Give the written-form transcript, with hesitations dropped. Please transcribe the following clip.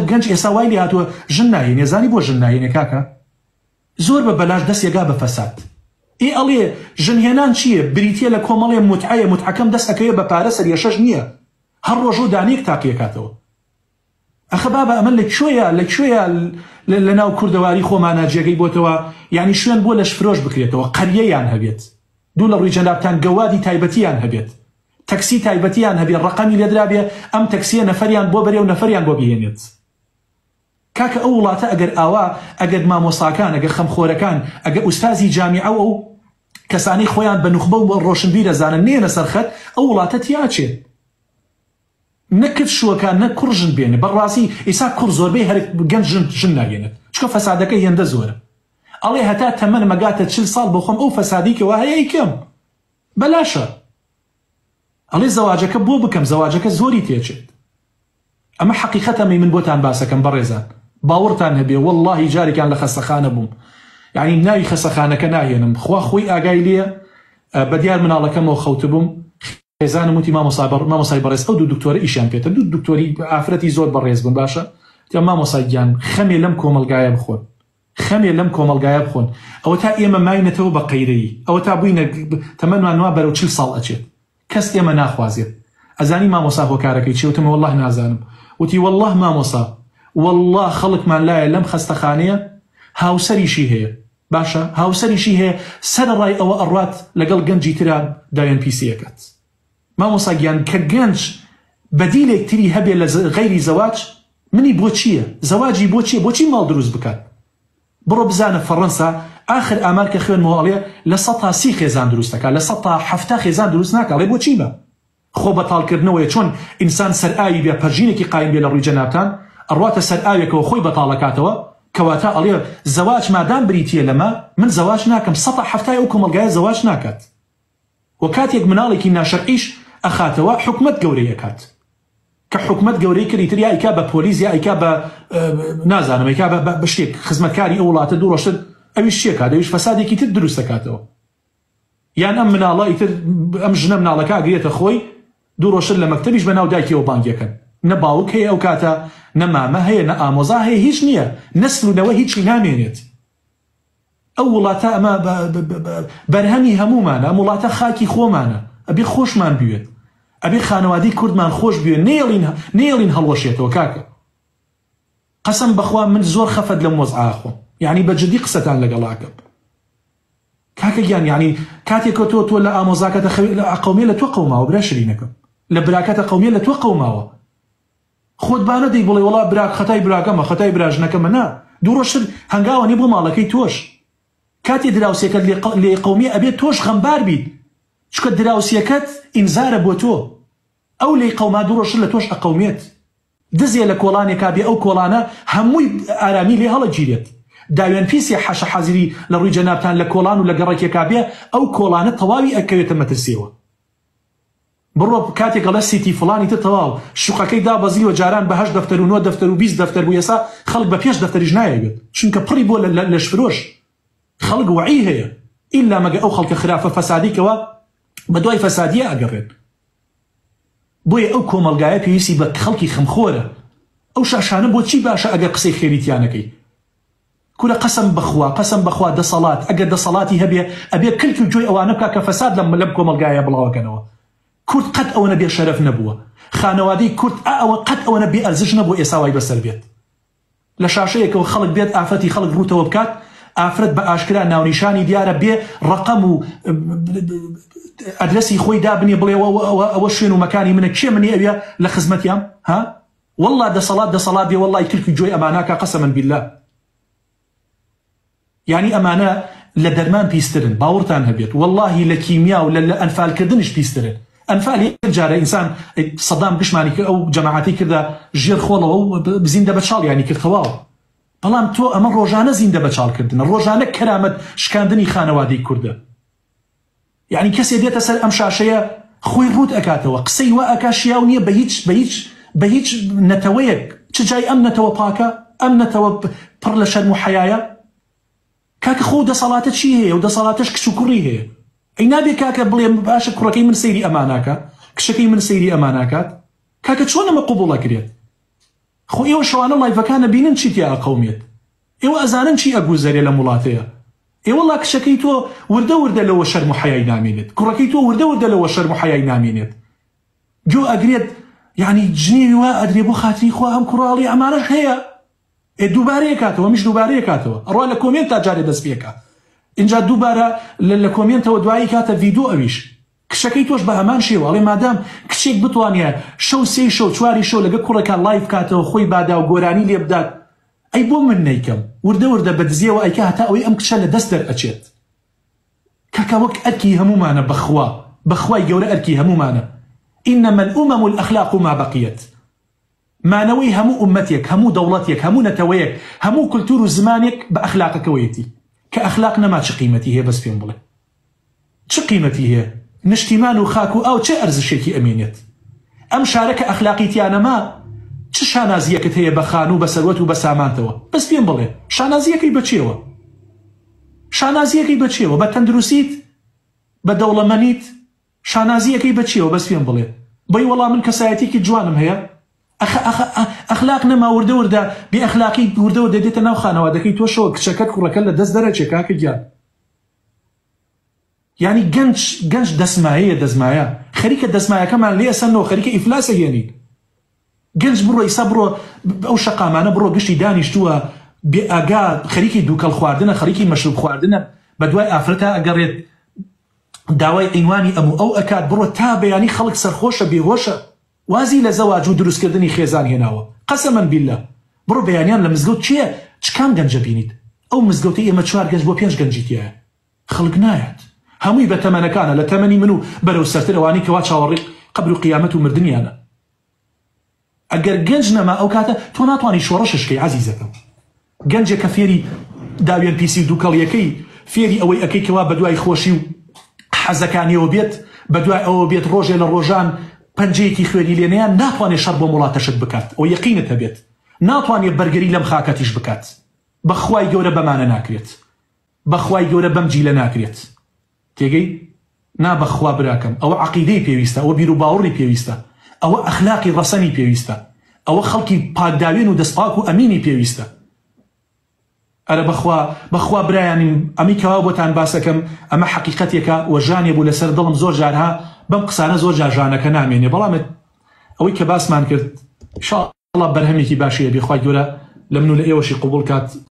گەنج ئێستا وای لێ هاتووە ژن ناهێنێ زانی بۆ ژن ناهێنێ کاکە زۆر بە بەلاش دەست یەگا بە فەساد ئێ ئەڵێ ژن هێنان چییە بریتیە لە کۆمەڵێ موتعەیە موتعەکەم دەست ئەکەوێ بە پارە سەریەشەش نییە هەر ڕۆژەو دانەیەک تاقیەکاتەوە ئەخە بابە ئەمە لە کوێیا لە کوێیا لە ناو کوردەواری خۆمانا جێگەی بۆتەوە یانی شوێن بۆ لەشفرۆش بکرێتەوە قەریەیان هەبێت دوو لە ڕووی جەنابتان گەوادی تایبەتیان هەبێت تەکسی تایبەتیان هەبێ ڕەقەمی لێدرابێ ئەم تەکسیە نەفەریان بۆ بەرێ و نەفەریان بۆ بهێنێت کاکە ئەو وڵاتە ئەگەر ئاوا ئەگەر مامۆساکان ئەگەر خەمخۆرەکان ئەگەر ئوستازی جامیعە و ئەو کەسانەی خۆیان بە نوخبە و ڕۆشنبیر ئەزانن نەیەنە سەر خەت ئەو وڵاتە تیاچێ نە کچ شوەکا نە کوڕ ژن بێنێ بەڕاستی ئیسا کوڕ زۆربەی هەر گەنج ژن ژن ناگەێنێت چکە فەسادەکە هێندە زۆرە ئەڵێ هەتا تەمەنم ئەگاتە چل ساڵ بۆخۆم ئەو فەسادەی کەوا هەیە ئەیکەم بەلاشە ئەڵێ زەواجەکە بۆ بکەم زەواجەکە زۆری تێچێت ئەمە حەقیقەتە مەی من بۆتان باسەکەم بەڕێزان باوەڕتان هەبێ وەڵڵاهی جارێکیان لە خەستەخانە بووم یعنی ناوی خەسەخانەکە ناهێنم خوا خۆی ئاگای لێیە بە دیار مناڵەکەمەوە خەوتبووم خێزانم وتی مامۆسا بەڕ مامۆسای بەڕێز ئەو دوو دکتۆرە ئیشیان پێتە دوو دکتۆری ئافرەتی زۆر بەڕێز بوون باشە وتیان مامۆسا گیان خەمێ لەم کۆمەڵگایە بخۆن خەمێ لەم کۆمەڵگایە بخۆن ئەوەتا ئێمە ماینەتەوە بە قەیرەیی ئەوەتا بووینە تەمەنمان وا بەرەو چل ساڵ ئەچێت کەس ئێمە ناخوازێت ئەزانی مامۆسا هۆکارەکەی چیە وتم واللە نازانم وتی واللە مامۆسا واللە خەڵکمان لایە لەم خەستەخانەیە هاوسەریشی هەیە باشە هاوسەریشی هەیە سەرەڕای ئەوە ئەڕوات لەگەڵ گەنجی ترا داوێن پیسی ئەکات مامۆسا گیان کە گەنج بەدیلێک تری هەبێ لە غەیری زەواج منی بۆ چییە زەواجی بۆ چییە بۆچی ماڵ دروست بکات بڕۆ بزانە فەڕەنسا ئاخر ئامار کە خوێنمەوە ئەڵێ 30% خێزان دروست دەکات 70% خێزان دروست ناکا ئەڵێ بۆچی بە خۆ بەتاڵ کردنەوەیە چۆن ئینسان سەرئاوی بێ پەرژینێکی قایم بێ لە ڕووی جەنابتان ئەڕواتە سەر ئاوێکەوە خۆی بەتاڵەکاتەوە کەواتە ئەڵێ زەواج مادام بریتیە لەمە من زەواج ناکەم سەتا حەفتای ئەو کۆمەڵگایە زەواج ناکات وە کاتێک مناڵێکی ناشەرعیش ئەخاتەوە حکومەت گەورەی ئەکات کە حکومەت گەورەی کرد ئیتر یا ئەیکا بە پۆلیس یا ئەیکا بە نازانم ئەیکا بە شتێک خزمەتکاری ئەو وڵاتە دوو ڕۆژتر ئەویش چیەکات ئەویش فەسادێکی تر دروست دەکاتەوە یان ئەم مناڵە ئیتر ئەم ژنە مناڵەکە ئەگرێتە خۆی دوو ڕۆژتر لە مەکتەبیش بە ناو دایکیەوە بانگیەکەن نە باوک هەیە ئەو کاتە نە مامە هەیە نە ئامۆزا هەیە هیچ نییە نەسل و نەوە هیچی نامێنێت ئەو وڵاتە ئەمە بەرهەمی هەموومانە ئەم وڵاتە خاکی خۆمانە ئەبێ خۆشمان بوێت ئەبێ خانەوادەی کوردمان خۆش بوێت نەیەڵین نەیەڵین هەڵوەشێتەوە کاکە قەسەم بەخوا من زۆر خەفەت لەم وەزعە خۆم یعنی بە جدی قسەتان لەگەڵ ئەکەم کاکە گیان یعنی کاتێک تۆ تۆ لە ئامۆزاکەتە خەوی لە قەومیە لە تۆ قەوماوە برا شرینەکەم لە براکەتە قەومیە لە تۆ قەوماوە خۆت با نەدەی بڵێ وەڵا برا خەتای براکەمە خەتای براژنەکەمە نا دوو ڕۆژتر هەنگاوە نێ بۆ ماڵەکەی تۆش کاتێ دراوسێکەت لێ لێ قەومیە ئەبێ تۆش غەمبار بیت چونکە دراوسێکەت ئینزارە بۆ تۆ ئەو لێی قەوما دوو ڕۆژتر لە تۆش ئەقەومێت دزێ لە کۆڵانێکا بێ ئەو کۆڵانە هەمووی ئارامی لێ هەڵەگیرێت داوێن پیسێ حاشا حازری لە ڕووی جەنابتان لە کۆڵان و لە گەڕەکێکا بێ ئەو کۆڵانە تەواوی ئەکەوێتە مەترسیەوە بڕۆ کاتێک ئەڵێ سیتی فڵان ئیتر تەواو شوقەکەی دابەزیوە جاران بە هەشت دەفتەر و نۆ دەفتەر و 20 دەفتەر بوو ئێسا خەڵک بە پێنج دەفتەریش نایەوێت چونکە پڕی بووە لە لەشفرۆش خەڵک وەعی هەیە ئیلا مەگە ئەو خەڵکە خراپە فەسادی کەوا بە دوای فەسادیە ئەگەڕێن بۆیە ئەو کۆمەڵگایە پێویستی بە خەڵکی خەمخۆرە ئەو شاشانە بۆچی باشە ئەگەر قسەی خێری تیانەکەی کورە قەسەم بەخوا قەسەم بەخوا دەسەڵات ئەگەر دەسەڵاتی هەبێ ئەبێ کلک و گوێی ئەوانە بکا کە فەساد لەم لەم کۆمەڵگایە بڵاوەکەنەوە کورد قەت ئەوەنە بێ شەرەف نەبووە خانەوادەی کورد ئا ئەوە قەت ئەوەنە بێ ئەرزش نەبووە ئێسا وای بەسەر بێت لە شاشەیەکەوە خەڵک بێت ئافرەتی خەڵک ڕووتەوە بکات ئافرەت بە ئاشکرا ناونیشانی دیارە بێ ڕەقەم و ئەدرەسی خۆی دابنێ بڵێ ئەوە ئەوە شوێن و مەکانی منە کێ منی ئەوێ لە خزمەتیام ها وەڵا دەسەڵات دەسەڵات بێ وەڵای کلکی گۆی ئەماناکا قەسەمەن بیللە یانی ئەمانە لە دەرمان پیسترن باوڕتان هەبێت وەڵاهی لە کیمیا و لە لە ئەنفال کردنیش پیسترن ئەنفال یەک جارە ئینسان سەدام گشمانی کرد ئەو جەماعەتی کردە ژێر خۆڵەوە و زیندە بە چاڵیانی کرد تەواو بەڵام تۆ ئەمە ڕۆژانە زیندە بە چاڵ کردنە ڕۆژانە کەرامەت شکاندنی خانەوادەی کوردە یەعنی کەسێ دێتە سەر ئەم شاشەیە خۆی ڕووت ئەکاتەوە قسەی وا ئەکا شیاو نیە بە هیچ بە هیچ بە هیچ نەتەوەیەک چ جای ئەم نەتەوە پاکە ئەم نەتەوە پڕ لە شەرم و حەیایە کاکە خۆ دەسەڵاتە چی هەیە و دەسەڵاتەش کچ و کوڕی هەیە ئەی نابێ کاکە بڵێ باشە کوڕەکەی من سەیری ئەماناکە کچەکەی من سەیری ئەماناکات کاکە چۆن ئەمە قبوڵ ئەکرێت؟ خۆ ئێوە شەوانە ڵایڤەکان ئەبینن چی تیا ئەقەومێت ئێوە ئەزانن چی ئەگوزەرێ لەم وڵاتەیا ئێ وەڵا کچەکەی تۆ وردە وردە لەوە شەرم و حەیای نامێنێت کوڕەکەی تۆ وردە وردە لەوە شەرم و حەیای نامێنێت گۆ ئەگرێت یعنی جنێوی وا ئەدرێ بۆ خاتری خوا ئەم کوڕە ئەڵێ ئەمانەش هەیە ئێ دووبارەیە کاتەوە ئەمیش دووبارەیە کاتەوە ئەڕوا لە کۆمێنت تا جارێ دەست پێکا ئینجا دووبارە لە کۆمێنتەوە دوایی کاتە ڤیدۆ ئەویش کچەکەی تۆش بە هەمان شێوە ئەڵێ مادام کچێک بتوانێ شەو سێی شەو چواری شەو لەگە کوڕێکا live کاتەوە خۆی بادا و گۆرانی لێ بدات ئەی بۆ من نەیکەم وردە وردە بە دزیەوە ئەیکا هەتا ئەوەی ئەم کچە لە دەست دەرئەچێت کاکە وەک ئەرکی هەموومانە بەخوا بەخوای گەورە ئەرکی هەموومانە انما الامم الاخلاق ما بقیت مانەوەی هەموو ئوممەتێک، هەموو دەوڵەتێک، هەموو نەتەوەیەک، هەموو کولتوور و زمانێک بە ئەخلاقەکەوەیەتی. کە ئەخلاق نەما چ قیمەتی هەیە بەس پێم بڵێ؟ چ قیمەتی هەیە؟ نشتیمان و خاک و ئاو چ ئەرزشێکی ئەمێنێت؟ ئەم شارە کە ئەخلاقی تیا نەما چ شانازییەکت هەیە بە خانوو، بە سەروەت و بە سامانتەوە؟ بەس پێم بڵێ شانازییەکەی بە چیەوە؟ شانازییەکەی بە چیەوە؟ بە تەندروسیت؟ بە دەوڵەمەنیت؟ شانازی ئەکەی بە چیەوە بەس پێم بڵێ بەی وەڵا من کەسایەتیەکی جوانم هەیە ئەخ ئەخ ئەخلاق نەما وردە وردە بێ ئەخلاقی وردە وردە دێتە ناو خانەوادەکەی تۆشەوە کچەکەت کوڕەکەت لە دەست دەرەچێ کاکە گیان یانی گەنج گەنج دەسمایەیە دەسمایە خەریکە دەسمایەکەمان لێ ئەسەنەوە خەریکە ئیفلاس ئەهێنین گەنج بڕۆ ئیسا بڕۆ ئەو شەقامانە بڕۆ گشتی دانیشتووە بێ ئاگا خەریکی دووکەڵ خواردنە خەریکی مەشروب خواردنە بەدوای ئافرەتا ئەگەڕێت داوای عینوانی ئەم و ئەو ئەکات بڕۆ تا بەیانی خەڵک سەرخۆشە بێهۆشە وازی لە زەواج و دروستکردنی خێزان هێناوە قەسەمەن بیللە بڕۆ بەیانیان لە مزگەوت کێ چ کام گەنجە بینیت ئەو مزگەوتەی ئێمە چوار گەنج بۆ پێنج گەنجی تیایە خەڵک نایەت هەمووی بە تەمەنەکانە لە تەمەنی من و بەرەو سەرتر ئەوانەی کەوا چاوەڕێی قەبر و قیامەت و مردنیانە ئەگەر گەنج نەما ئەو کاتە تۆ ناتوانی شۆڕشش کەی عەزیزەکەم. گەنجێک کە فێری داوێن پیسی و دوکەڵیەکەی فێری ئەوەی ئەکەی کەوا بەدوای خۆشی و حەزەکانیەوە بێت بەدوای ئەوە بێت ڕۆژێ لە ڕۆژان پەنجەیەکی خوێنی لێ نەیان ناتوانێ شەڕ بۆم وڵاتەشت بکات ئەوە یەقینت هەبێت ناتوانێ بەرگری لەم خاکەتیش بکات بەخوای گەورە بەمانە ناکرێت بەخوای گەورە بەم جیلە ناکرێت تێگەی؟ نا بەخوا براکەم ئەوە عەقیدەی پێویستە ئەوە بیروباوڕی پێویستە ئەوە ئەخلاقی ڕەسەنی پێویستە ئەوە خەڵکی پاکداوێن و دەستپاک و ئەمینی پێویستە ئەرە بەخوا بەخوا برایانیم ئەمی کەوا بۆتان باسەکەم ئەمە حەقیقەتێکە و ژانێ بوو لەسەر دڵم زۆر جارها بەم قسانە زۆر جار ژانەکە نامێنێ بەڵام ئەوەی کە باسمان کرد ئیشاڵڵا بەرهەمێکی باشی هەبێ خوای گەورە لە من و لە ئێوەشی قبوڵ کات.